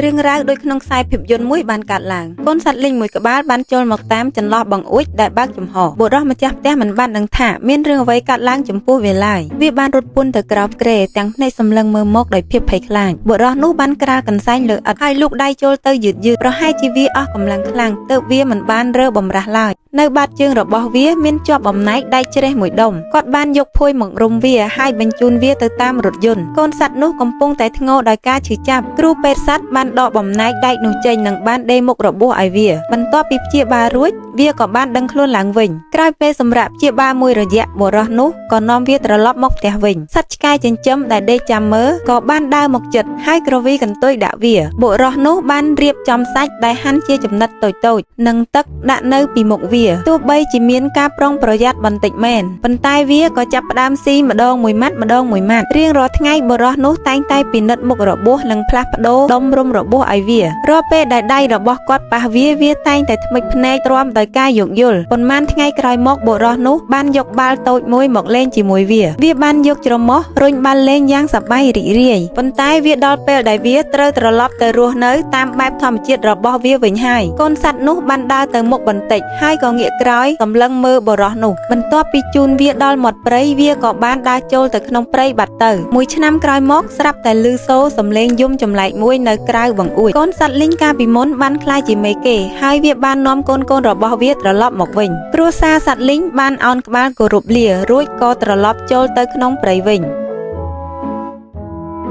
រឿងរ៉ាវដូចក្នុងខ្សែភាពយន្តមួយបានកើតឡើងកូនសត្វលីងមួយក្បាលបានចូលមកតាមចន្លោះបង្អួចដែលបើកចំហបុរសម្ចាស់ផ្ទះមិនបានដឹងថាមានរឿងអ្វីកើតឡើងចំពោះវាឡើយវាបានរត់ពួនទៅក្រោមគ្រែទាំងភ្នែកសម្លឹងមើលមកដោយភាពភ័យខ្លាចបុរសនោះបានក្រាលកន្សែងលើឥដ្ឋហើយលូកដៃចូលទៅយឺតៗប្រហែលជាវាអស់កម្លាំងខ្លាំងទើបវាមិនបានរើបំរាស់ឡើយនៅបាតជើងរបស់វាមានជាប់បំណែកដែកច្រេះមួយដុំគាត់បានយកភួយមករុំវាហើយបញ្ជូនវាទៅតាមរថយន្តកូនសត្វនោះកំពុងតែធ្ងោដោយការឈឺចាប់គ្រូពេទ្យសត្វបានដកបំណែកដែកនោះចេញនិងបានដេរមុខរបួសឲ្យវាបន្ទាប់ពីព្យាបាលរួចវាក៏បានដឹងខ្លួនឡើងវិញក្រោយពេលសម្រាកព្យាបាលមួយរយៈបុរសនោះក៏នាំវាត្រឡប់មកផ្ទះវិញសត្វឆ្កែចិញ្ចឹមដែលដេកចាំមើលក៏បានដើរមកជិតហើយគ្រវីកន្ទុយដាក់វាបុរសនោះបានរៀបចំសាច់ដែលហាន់ជាចំណិតតូចៗនិងទឹកដាក់នៅពីមុខវាទោះបីជាមានការប្រុងប្រយ័ត្នបន្តិចមែនប៉ុន្តែវាក៏ចាប់ផ្ដើមស៊ីម្ដងមួយម៉ាត់ម្ដងមួយម៉ាត់រៀងរាល់ថ្ងៃបុរសនោះតែងតែពិនិត្យមុខរបួសនិងផ្លាស់ប្ដូរដុំរុំរបួសឲ្យវារាល់ពេលដែលដៃរបស់គាត់ប៉ះវាវាតែងតែធ្មេចភ្នែកទ្រាំដោយការយោគយល់ប៉ុន្មានថ្ងៃក្រោយមកបុរសនោះបានយកបាល់តូចមួយមកលេងជាមួយវាវាបានយកច្រមុះរុញបាល់លេងយ៉ាងសប្បាយរីករាយប៉ុន្តែវាដល់ពេលដែលវាត្រូវត្រឡប់ទៅរស់នៅតាមបែបធម្មជាតិរបស់វាវិញហើយកូនសត្វនោះបានដើរទៅមុខបន្តិចហើយក៏ងាកក្រោយសម្លឹងមើលបុរសនោះបន្ទាប់ពីជូនវាដល់មាត់ព្រៃវាក៏បានដើរចូលទៅក្នុងព្រៃបាត់ទៅមួយឆ្នាំក្រោយមកស្រាប់តែឮសូរសំឡេងយំចម្លែកមួយនៅក្រៅបង្អួចកូនសត្វលីងកាលពីមុនបានក្លាយជាមេគេហើយវាបាននាំកូនៗរបស់វាត្រឡប់មកវិញគ្រួសារសត្វលីងបានអោនក្បាលគោរពលារួចក៏ត្រឡប់ចូលទៅក្នុងព្រៃវិញ។